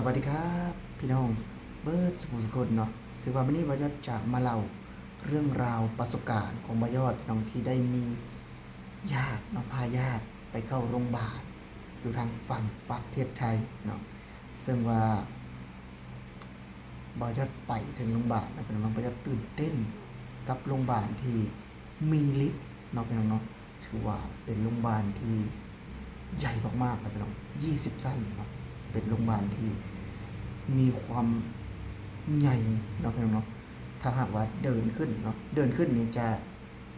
ສະຫວັດດີຄັບ ພີ່ນ້ອງເບິດສຸຜູ້ສຸຄົນເນາະ. ຖືວ່າມື້ນີ້ບ່າວຍອດຈະມາເລົ່າເລື່ອງລາວປະສົບການຂອງບ່າວຍອດເນາະ ທີ່ໄດ້ມີຍາດເນາະ ພາຍາດໄປເຂົ້າໂຮງບານຢູ່ທາງຝັ່ງປະເທດໄທເນາະ. ເຊິ່ງວ່າບ່າວຍອດໄປເຖິງໂຮງບານເນາະ ພີ່ນ້ອງເນາະ, ບ່າວຍອດຕື່ນເຕັ້ນກັບໂຮງບານທີ່ມີລິບເນາະ ພີ່ນ້ອງເນາະ. ຖືວ່າເປັນໂຮງບານທີ່ໃຫຍ່ມາກໆ ເນາະ ພີ່ນ້ອງ, ຊາວຊັ້ນເນາະ, ເປັນໂຮງບານທີ່ມີຄວາມໃຫຍ່ເນາະ ພີ່ນ້ອງເນາະ. ຖ້າຫາກວ່າເດີນຂຶ້ນເນາະ ເດີນຂຶ້ນນີ້ຈະ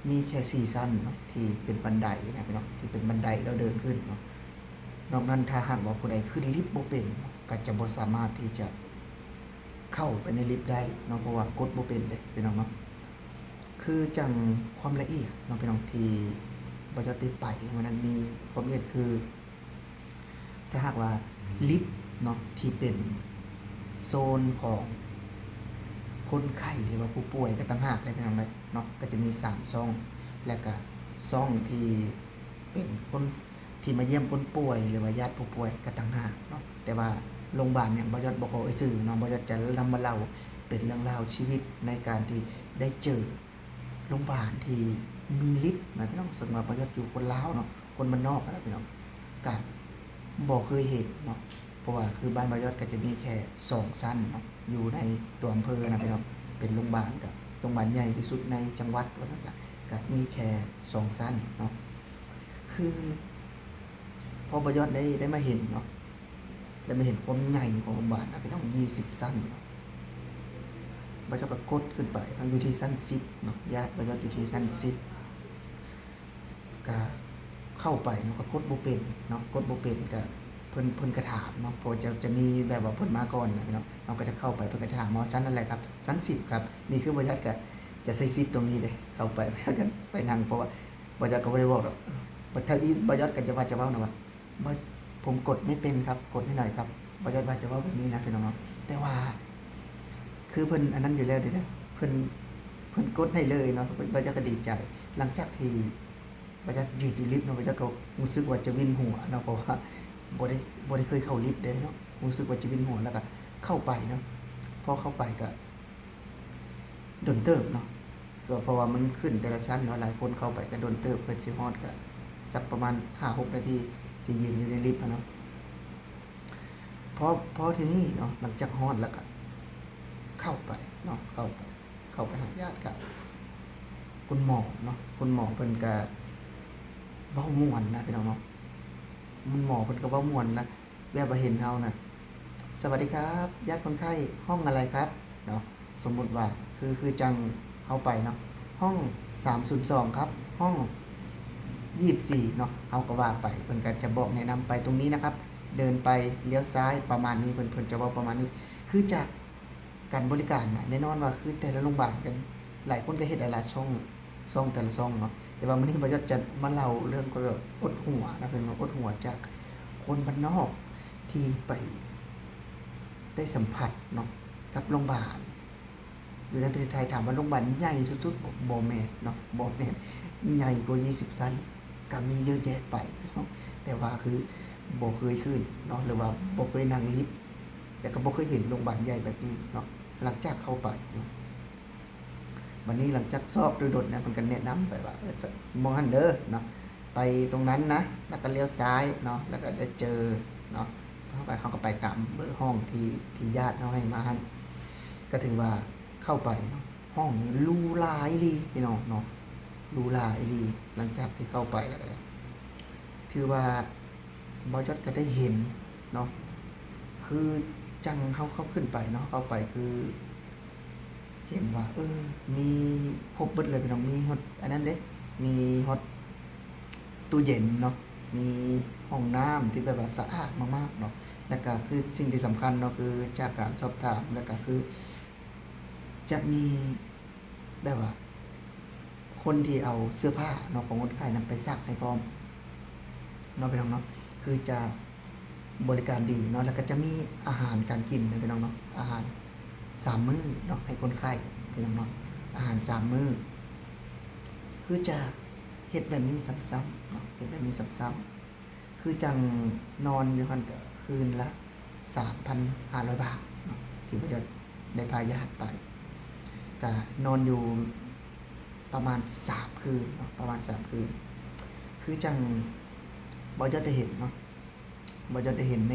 ມີແຄ່ສີ່ຊັ້ນເນາະ ທີ່ເປັນບັນໄດນະພີ່ນ້ອງ, ທີ່ເປັນບັນໄດແລ້ວເດີນຂຶ້ນເນາະ. ນອກນັ້ນຖ້າຫາກວ່າຜູ້ໃດຂຶ້ນລິບບໍ່ເປັນເນາະ ກໍຈະບໍ່ສາມາດທີ່ຈະເຂົ້າໄປໃນລິບໄດ້ເນາະ, ເພາະວ່າກົດບໍ່ເປັນເດ້ພີ່ນ້ອງເນາະ. ຄືຈັ່ງຄວາມລະອຽດເນາະ ພີ່ນ້ອງ, ທີ່ບ່າວຍອດໄດ້ໄປໃນມື້ນັ້ນ ມີຄວາມລະອຽດຄື ຖ້າຫາກວ່າລິບເນາະ ທີ່ເປັນໂຊນຂອງຄົນໄຂ້ ຫຼືວ່າຜູ້ປ່ວຍກໍຕ່າງຫາກເລີຍ ພີ່ນ້ອງເອີຍເນາະ, ກໍຈະມີສາມຊ່ອງ ແລະກະຊ່ອງທີ່ເປັນຄົນທີ່ມາຢ້ຽມຄົນປ່ວຍ ຫຼືວ່າຍາດຜູ້ປ່ວຍກໍຕ່າງຫາກເນາະ. ແຕ່ວ່າໂຮງບານຫຍັງ ບ່າວຍອດບໍ່ຂໍເອີ່ຍຊື່ເນາະ, ບ່າວຍອດຈະນຳມາເລົ່າເປັນເລື່ອງລາວຊີວິດໃນການທີ່ໄດ້ເຈີ ໂຮງບານທີ່ມີລິບນະພີ່ນ້ອງ. ເຊິ່ງວ່າບ່າວຍອດຢູ່ຄົນລາວເນາະ, ຄົນບ້ານນອກນະພີ່ນ້ອງ, ກະບໍ່ເຄີຍເຫັນເນາະ, ເພາະວ່າຄືບ້ານບ່າວຍອດກໍຈະມີແຄ່ສອງຊັ້ນເນາະ ຢູ່ໃນຕົວອຳເພີນະພີ່ນ້ອງ. ເປັນໂຮງບານ ກະໂຮງບານໃຫຍ່ທີ່ສຸດໃນຈັງຫວັດວ່າຊັ້ນຊະ, ກະມີແຄ່ສອງຊັ້ນເນາະ. ຄືພໍບ່າວຍອດໄດ້ ໄດ້ມາເຫັນເນາະ ໄດ້ມາເຫັນຄວາມໃຫຍ່ຂອງໂຮງບານນະພີ່ນ້ອງ, ຊາວຊັ້ນເນາະ. ບ່າວຍອດກໍກົດຂຶ້ນໄປເນາະ, ຢູ່ທີ່ຊັ້ນສິບເນາະ, ຍາດບ່າວຍອດຢູ່ທີ່ຊັ້ນສິບ ກະເຂົ້າໄປເນາະ, ກໍກົດບໍ່ເປັນເນາະ, ກົດບໍ່ເປັນ ກະເພິ່ນ ເພິ່ນກະຖາມເນາະ, ເພາະວ່າຈະ ຈະມີແບບວ່າເພິ່ນມາກ່ອນນະພີ່ນ້ອງ, ເຮົາກໍຈະເຂົ້າໄປ ເພິ່ນກໍຈະຖາມເຮົາ ຊັ້ນອັນໃດຄັບ? ຊັ້ນສິບຄັບ. ນີ້ຄືບ່າວຍອດກະຈະໃສ່ສິບຕົງນີ້ເດ້ ເຂົ້າໄປ ບ່າວຍອດກະໄປນັ່ງ, ເພາະວ່າບ່າວຍອດກໍບໍ່ໄດ້ບອກດອກ, ບ່າວຍອດກໍຈະວ່າ ຈະເວົ້ານະວ່າ ບໍ່ ผมกดไม่เป็นครับ กดให้หน่อยครับ ບ່າວຍອດວ່າຈະເວົ້າແບບນີ້ນະພີ່ນ້ອງເນາະ. ແຕ່ວ່າຄືເພິ່ນອັນນັ້ນຢູ່ແລ້ວເດ້ ເພິ່ນ ເພິ່ນກົດໃຫ້ເລີຍເນາະ, ບ່າວຍອດກໍດີໃຈ. ຫຼັງຈາກທີ່ບ່າວຍອດຢືນຢູ່ລິບເນາະ, ບ່າວຍອດກໍຮູ້ສຶກວ່າຈະວິນຫົວເນາະ, ເພາະວ່າບໍ່ໄດ້ ບໍ່ໄດ້ເຄີຍເຂົ້າລິບເດ້ເນາະ, ຮູ້ສຶກວ່າຈະວິນຫົວ ແລ້ວກໍເຂົ້າໄປເນາະ. ພໍເຂົ້າໄປກໍ ດົນເຕີບເນາະ, ກໍເພາະວ່າມັນຂຶ້ນແຕ່ລະຊັ້ນເນາະ, ຫຼາຍຄົນເຂົ້າໄປກໍດົນເຕີບ, ເພິ່ນຊິຮອດກໍສັກປະມານຫ້າຫົກນາທີ ທີ່ຢືນຢູ່ໃນລິບຫັ້ນເນາະ. ພໍ ພໍທີນີ້ເນາະ, ຫຼັງຈາກຮອດແລ້ວກໍເຂົ້າໄປເນາະ, ເຂົ້າໄປ ເຂົ້າໄປຫາຍາດກັບຄຸນໝໍເນາະ, ຄຸນໝໍເພິ່ນກໍເວົ້າມ່ວນນະພີ່ນ້ອງເນາະ, ຄຸນໝໍເພິ່ນກໍເວົ້າມ່ວນນະ. ແບບວ່າເຫັນເຮົານະ ສະຫວັດດີຄັບ ຍາດຄົນໄຂ້ ຫ້ອງອະໄລຄັບ ເນາະ. ສົມມຸດວ່າ ຄື ຄືຈັ່ງເຮົາໄປເນາະ ຫ້ອງສາມສູນສອງຄັບ ຫ້ອງຊາວສີ່ເນາະ, ເຮົາກໍວ່າໄປ ເພິ່ນກໍຈະບອກແນະນຳໄປຕົງນີ້ນະຄັບ ເດີນໄປລ້ຽວຊ້າຍ ປະມານນີ້ ເພິ່ນ ເພິ່ນຈະເວົ້າປະມານນີ້. ຄືຈະ ການບໍລິການນະ ແນ່ນອນວ່າຄືແຕ່ລະໂຮງບານກັນ ຫຼາຍຄົນກໍເຮັດຫຼາຍໆຊ່ອງ ຊ່ອງແຕ່ລະຊ່ອງເນາະ, ແຕ່ວ່າມື້ນີ້ບ່າວຍອດຈະມາເລົ່າເລື່ອງຄົນແບບອົດຫົວນະ, ເປັນວ່າອົດຫົວຈາກຄົນບ້ານນອກທີ່ໄປໄດ້ສຳຜັດເນາະກັບໂຮງບານຢູ່ໃນປະເທດໄທ. ຖາມວ່າໂຮງບານໃຫຍ່ສຸດໆ ບໍ່ ບໍ່ແມ່ນເນາະ, ບໍ່ແມ່ນ, ໃຫຍ່ກວ່າຊາວຊັ້ນກໍມີເຍອະແຍະໄປເນາະ, ແຕ່ວ່າຄືບໍ່ເຄີຍຂຶ້ນເນາະ ຫຼືວ່າບໍ່ເຄີຍນັ່ງລິບ ແຕ່ກໍບໍ່ເຄີຍເຫັນໂຮງບານໃຫຍ່ແບບນີ້ເນາະ. ຫຼັງຈາກເຂົ້າໄປເນາະ ບັດນີ້ຫຼັງຈາກຊອກໂດຍດົນນະ ເພິ່ນກໍແນະນຳໄປວ່າ ເອີ ໝ່ອງຫັ້ນເດີເນາະ, ໄປຕົງນັ້ນນະ ແລ້ວກໍລ້ຽວຊ້າຍເນາະ, ແລ້ວກໍຈະເຈີເນາະ. ເຮົາກໍ ເຮົາກໍໄປຕາມເບີຫ້ອງທີ່ ທີ່ຍາດເຮົາໃຫ້ມາຫັ້ນ, ກໍຖືວ່າເຂົ້າໄປເນາະ. ຫ້ອງນີ້ຫຼູຫຼາອີ່ຫຼີພີ່ນ້ອງເນາະ, ຫຼູຫຼາອີ່ຫຼີ. ຫຼັງຈາກທີ່ເຂົ້າໄປແລ້ວກໍ ຖືວ່າບ່າວຍອດກໍໄດ້ເຫັນເນາະ, ຄືຈັ່ງເຮົາເຂົ້າຂຶ້ນໄປເນາະ, ເຂົ້າໄປຄືເຫັນວ່າ ເອີ ມີຄົບເບິດເລີຍພີ່ນ້ອງ, ມີຮອດອັນນັ້ນເດ້ ມີຮອດຕູ້ເຢັນເນາະ, ມີຫ້ອງນ້ຳທີ່ແບບວ່າສະອາດມາກໆເນາະ. ແລ້ວກໍຄືສິ່ງທີ່ສຳຄັນເນາະ ຄືຈາກການສອບຖາມ ແລ້ວກໍຄື ຈະມີແບບວ່າຄົນທີ່ເອົາເສື້ອຜ້າເນາະ ຂອງຄົນໄຂ້ນັ້ນໄປຊັກໃຫ້ພ້ອມເນາະ ພີ່ນ້ອງເນາະ, ຄືຈະບໍລິການດີເນາະ. ແລ້ວກໍຈະມີອາຫານການກິນນະ ພີ່ນ້ອງເນາະ, ອາຫານສາມມື້ເນາະ ໃຫ້ຄົນໄຂ້ ພີ່ນ້ອງເນາະ, ອາຫານສາມມື້. ຄືຈະເຮັດແບບນີ້ຊ້ຳໆເນາະ, ເຮັດແບບນີ້ຊ້ຳໆ. ຄືຈັ່ງນອນຢູ່ຫັ້ນກໍຄືນລະ ສາມພັນຫ້າຮ້ອຍບາດເນາະ ທີ່ບໍ່ຢາກໄດ້ພາຍາດໄປ ກະນອນຢູ່ປະມານສາມຄືນເນາະ ປະມານສາມຄືນ ຄືຈັ່ງບໍ່ຢາກໄດ້ເຫັນເນາະ ບໍ່ຢາກໄດ້ເຫັນໃນ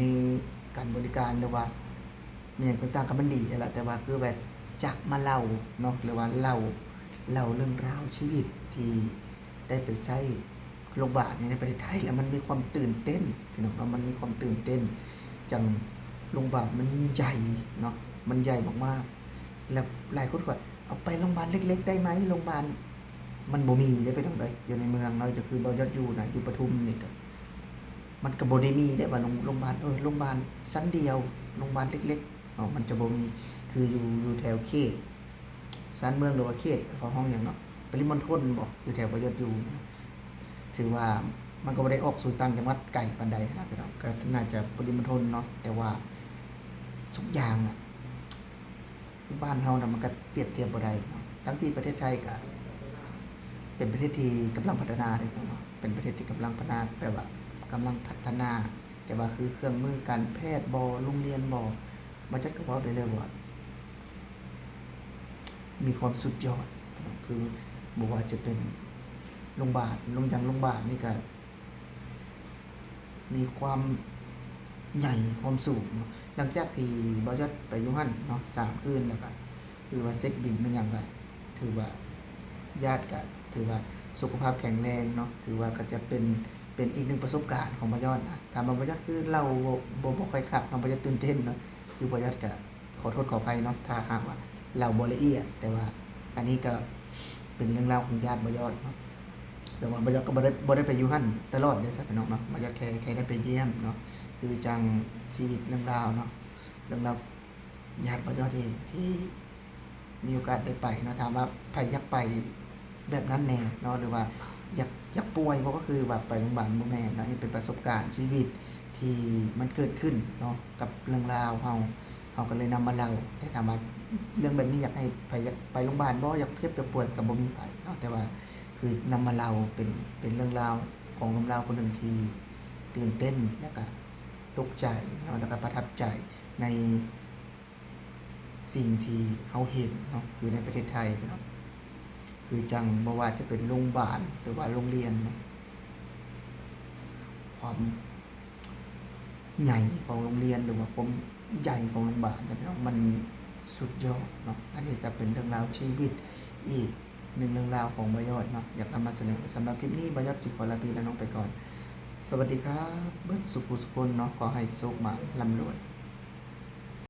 ການບໍລິການ ຫຼືວ່າແມ່ນຫຍັງຕ່າງໆ ກໍມັນດີຫັ້ນລະ ແຕ່ວ່າຄືແບບຈະມາເລົ່າເນາະ ຫຼືວ່າເລົ່າ ເລົ່າເລື່ອງລາວຊີວິດທີ່ໄດ້ໄປໃຊ້ໂລງບານໃນປະເທດໄທ ແລ້ວມັນມີຄວາມຕື່ນເຕັ້ນ ພີ່ນ້ອງເນາະ ມັນມີຄວາມຕື່ນເຕັ້ນ ຈັ່ງໂລງບານມັນໃຫຍ່ເນາະ ມັນໃຫຍ່ມາກໆ ແລ້ວຫຼາຍຄົນກໍ ເອົາໄປໂລງບານເລັກໆໄດ້ໄໝ? ໂລງບານມັນບໍ່ມີເດ້ ໄປທາງໃດ ຢູ່ໃນເມືອງເນາະ ກໍຄືບໍ່ຢາກຢູ່ນະ ຢູ່ປະທຸມນີ້ກໍ ມັນກໍບໍ່ໄດ້ມີເດ້ວ່າໂລງ ໂລງບານ ເອີ ໂລງບານຊັ້ນດຽວ ໂລງບານເລັກໆເນາະ ມັນຈະບໍ່ມີ ຄືຢູ່ ຢູ່ແຖວເຂດຊານເມືອງ ຫຼືວ່າເຂດ ເຂົາຮ້ອງຫຍັງເນາະ ປະລິມົນທົນບໍ ຢູ່ແຖວບໍ່ຢາກຢູ່ ຖືວ່າມັນກໍບໍ່ໄດ້ອອກສູ່ຕ່າງຈັງຫວັດໄກປານໃດນະ ພີ່ນ້ອງ ກໍໜ້າຈະປະລິມົນທົນເນາະ ແຕ່ວ່າທຸກຢ່າງນະ ຄືບ້ານເຮົານະ ມັນກໍປຽບທຽບບໍ່ໄດ້ເນາະ ທັງທີ່ປະເທດໄທກໍເປັນປະເທດທີ່ກຳລັງພັດທະນາເດ້ເນາະ ເປັນປະເທດທີ່ກຳລັງພັດທະນາ ແປວ່າກຳລັງພັດທະນາ ແຕ່ວ່າຄືເຄື່ອງມືການແພດບໍ ໂຮງຮຽນບໍ ບໍ່ຈັກ ກໍເວົ້າໄດ້ເລີຍວ່າມີຄວາມສຸດຍອດ ຄືບໍ່ວ່າຈະເປັນໂລງບານ ໂລງ ຢ່າງໂລງບານນີ້ກໍ ມີຄວາມໃຫຍ່ ຄວາມສູງເນາະ ຫຼັງຈາກທີ່ບ່າວຍອດໄປຢູ່ຫັ້ນເນາະ ສາມຄືນ ແລ້ວກະຖືວ່າເຊັກບິນແມ່ນຫຍັງກະ ຖືວ່າຍາດກະ ຖືວ່າສຸຂະພາບແຂງແຮງເນາະ ຖືວ່າກະຈະເປັນ ເປັນອີກໜຶ່ງປະສົບການຂອງບ່າວຍອດນະ ຖາມວ່າບ່າວຍອດຄືເລົ່າບໍ່ ບໍ່ ບໍ່ຄ່ອຍຄັກເນາະ ບ່າວຍອດຕື່ນເຕັ້ນເນາະ ຄືບ່າວຍອດກະ ຂໍໂທດຂໍອະໄພເນາະ ຖ້າຫາກວ່າເລົ່າບໍ່ລະອຽດ ແຕ່ວ່າອັນນີ້ກໍເປັນເລື່ອງລາວຂອງຍາດບ່າວຍອດເນາະ ແຕ່ວ່າບ່າວຍອດກໍບໍ່ໄດ້ ບໍ່ໄດ້ໄປຢູ່ຫັ້ນຕະຫຼອດເດ້ຊະພີ່ນ້ອງເນາະ ບ່າວຍອດແຄ່ ແຄ່ໄດ້ໄປຢ້ຽມເນາະ ຄືຈັ່ງຊີວິດເລື່ອງລາວເນາະ ເລື່ອງລາວຍາດບ່າວຍອດເອງທີ່ ມີໂອກາດໄດ້ໄປເນາະ ຖາມວ່າໃຜຢາກໄປແບບນັ້ນແດ່ເນາະ ຫຼືວ່າຢາກ ຢາກປ່ວຍບໍ່ ກໍຄືວ່າໄປໂລງບານ ບໍ່ແມ່ນເນາະ ອັນນີ້ເປັນປະສົບການຊີວິດທີ່ມັນເກີດຂຶ້ນເນາະ ກັບເລື່ອງລາວເຮົາ ເຮົາກໍເລີຍນຳມາເລົ່າ ແຕ່ຖາມວ່າເລື່ອງແບບນີ້ຢາກໃຫ້ໃຜຢາກໄປໂລງບານບໍ່ ຢາກເຈັບຢາກປ່ວຍ ກໍບໍ່ມີໃຜເນາະ ແຕ່ວ່າຄືນຳມາເລົ່າເປັນ ເປັນເລື່ອງລາວຂອງໜຸ່ມລາວຄົນໜຶ່ງທີ່ຕື່ນເຕັ້ນ ແລ້ວກໍຕົກໃຈເນາະ ແລ້ວກໍປະທັບໃຈໃນ ສິ່ງທີ່ເຮົາເຫັນເນາະ ຢູ່ໃນປະເທດໄທເນາະ ຄືຈັ່ງບໍ່ວ່າຈະເປັນໂລງບານ ຫຼືວ່າໂຮງຮຽນເນາະ ຄວາມໃຫຍ່ຂອງໂຮງຮຽນ ຫຼືວ່າຄວາມໃຫຍ່ຂອງໂລງບານເນາະ ມັນສຸດຍອດເນາະ ອັນນີ້ກໍເປັນເລື່ອງລາວຊີວິດອີກໜຶ່ງເລື່ອງລາວຂອງບ່າວຍອດເນາະ ຢາກນຳມາສະເໜີ. ສຳລັບຄລິບນີ້ ບ່າວຍອດຊິຂໍລາພີ່ລານ້ອງໄປກ່ອນ. ສະຫວັດດີຄັບ ເບິດສູ່ຜູ້ສູ່ຄົນເນາະ ຂໍໃຫ້ໂຊກໝານ ລ່ຳລວຍ.